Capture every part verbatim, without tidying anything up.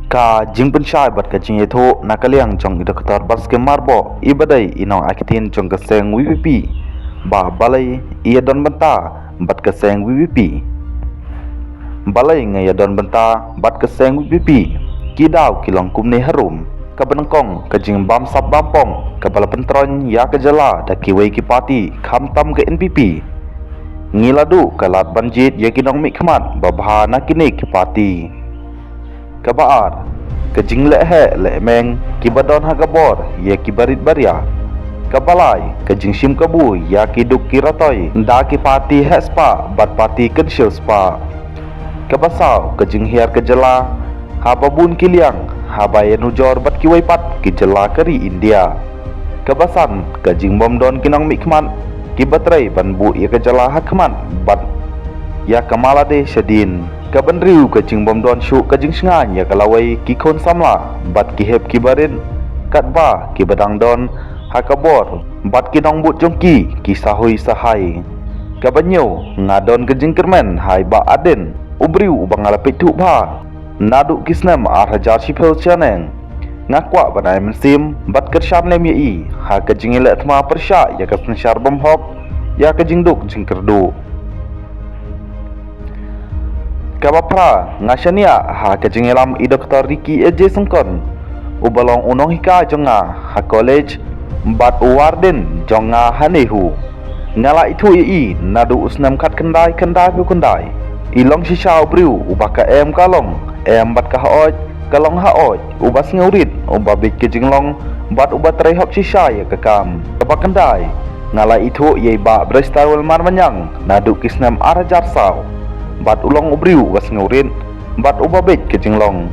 Ka jingpynshai bad ka jingïathuh na ka liang jong i Doktor Banskim Marbok, i ba dei i nongai ktien jong ka seng VPP, ba balei i ïadon bynta bad ka seng VPP. Balei nga ïadon bynta bad ka seng VPP? Ki daw ki long kumne harum. Kaba nyngkong, ka jingbamsap bampong kaba la pyntroiñ ïa ka jylla da kiwei ki party, khamtam ka NPP. Ngi la duh ka lad ban jied ïa ki nongmihkhmat babha na kine ki party. Kaba ar, ka jingleh heh leh meng kiba don ha ka bor ïa ki barit baria. Kaba lai, ka jingshim kabu ïa ki duk ki rotoi da ki party heh spah bad party kynshew spah. Kaba saw, ka jinghiar ka jylla haba bun ki liang, haba ïanujor bad kiwei pat ki jylla ka ri India. Kaba san, ka jingbym don ki nongmihkhmat kiba trei ban buh ïa ka jylla ha khmat bad ïa ka ma lade shadien. Kaba hynriew, ka jingbym don shuh ka jingshngaiñ ïa ka lawei ki khun samla bad ki hep ki barit, katba kiba dang don ha ka bor bad ki nongbud jong ki ki sahui sahai. Kaba hynñiew, nga don ka jingkyrmen ha i Bah Ardent, u briew uba nga la peit thuh bha naduh ki snem ar hajar shiphew shaneng. Nga kwah ban ai mynsiem bad kyrshan lem ïa i ha ka jingïaleh thma pyrshah ïa ka synshar bymhok, ïa ka jingduk jingkyrduh. Kaba phra, nga shaniah ha ka jingïalam i Doktor Ricky A J Syngkon, uba long u nonghikai jong nga ha college bad u warden jong nga ha NEHU. Nga la ithuh ïa i naduh u snem khatkhyndai khyndai phew khyndai. I long shisha u briew uba ka em ka long, em bad ka haoid ka long haoid, uba sngewrit, uba bit ka jinglong bad uba trei hok shisha ïa ka kam. Kaba khyndai, nga la ithuh ïa i Bah Brightstarwell Marbaniang naduh ki snem ar hajar saw, bad u long u briew uba sngewrit bad uba bit ka jinglong.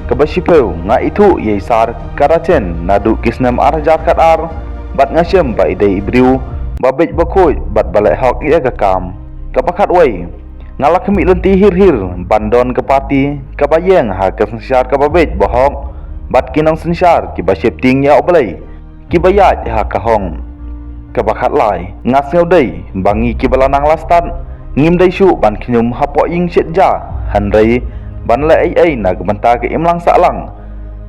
Kaba shiphew, nga ithuh ïa i Sar Karachen naduh ki snem ar hajar khatar, bad nga shem ba i dei i briew ba bit ba khuid bad ba leh hok ïa ka kam. Kaba khatwei, nga la khmih lynti hir hir ban don ka party kaba ïeng ha ka synshar kaba bit ba hok bad ki nongsynshar kiba sheptieng ïa U Blei, kiba ïaid ha ka hok. Kaba khatlai, nga sngewdei ba ngi kiba la nang la stad ngim dei shuh ban khñium hapoh ïing shet ja, hynrei ban leh ei ei na ka bynta ka imlang sahlang.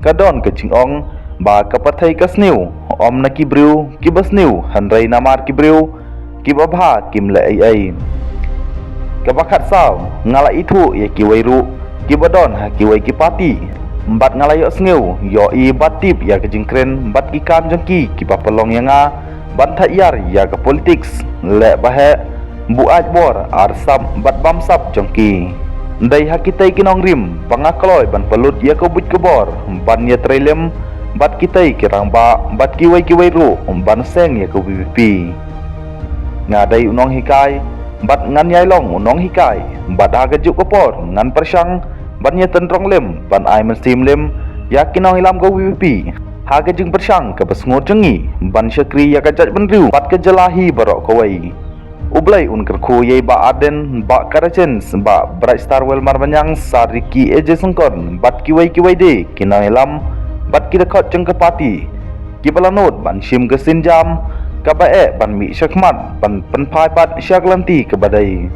Ka don ka jingong ba ka pyrthei ka sniew, ym na ki briew kiba sniew, hynrei namar ki briew kiba bha kim leh ei ei. Kaba khatsaw, nga la ithuh ïa kiwei ruh kiba don ha kiwei ki party, bad nga la ïohsngew ïohi bad tip ïa ka jingkren bad ki kam jong ki kiba pynlong ïa nga ban thait ïar ïa ka politics, leh ba heh, buaid bor, arsap bad bamsap jong ki. Dei ha kitei ki nongrim ba nga kloi ban pynlut ïa ka buit ka bor ban ïatrei lem bad kitei ki rangbah bad kiwei kiwei ruh ban seng ïa ka VPP. Nga dei u nonghikai bad ngan ïai long u nonghikai, bad ha kajuh ka por ngan pyrshang ban ïatynrong lem, ban ai mynsiem lem ïa ki nongïalam ka VPP ha ka jingpyrshang kaba sngur jong ngi ban shakri ïa ka jaitbynriew bad ka jylla hi baroh kawei. U Blei un kyrkhu ïa i Bah Ardent, Bah Karachen, Bah Brightstarwell Marbaniang, Sar Ricky A J Syngkon bad kiwei kiwei de ki nongïalam bad ki dkhot jong ka party kiba la nud ban shim ka sienjam kaba eh ban mih shakhmat ban pynphai pat sha ka lynti kaba dei.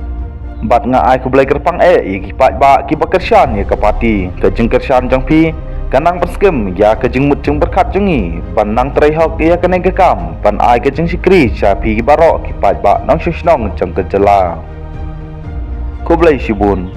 Bad nga ai khublei kyrpang eh ïa ki paidbah kiba kyrshan ïa ka party. Ka jingkyrshan jong phi ka nang pynskhem ïa ka jingmut jingpyrkhat jong ngi ban nang trei hok ïa kane ka kam ban ai ka jingshakri sha phi baroh ki paidbah nongshong shnong jong ka jylla. Khublei shibun.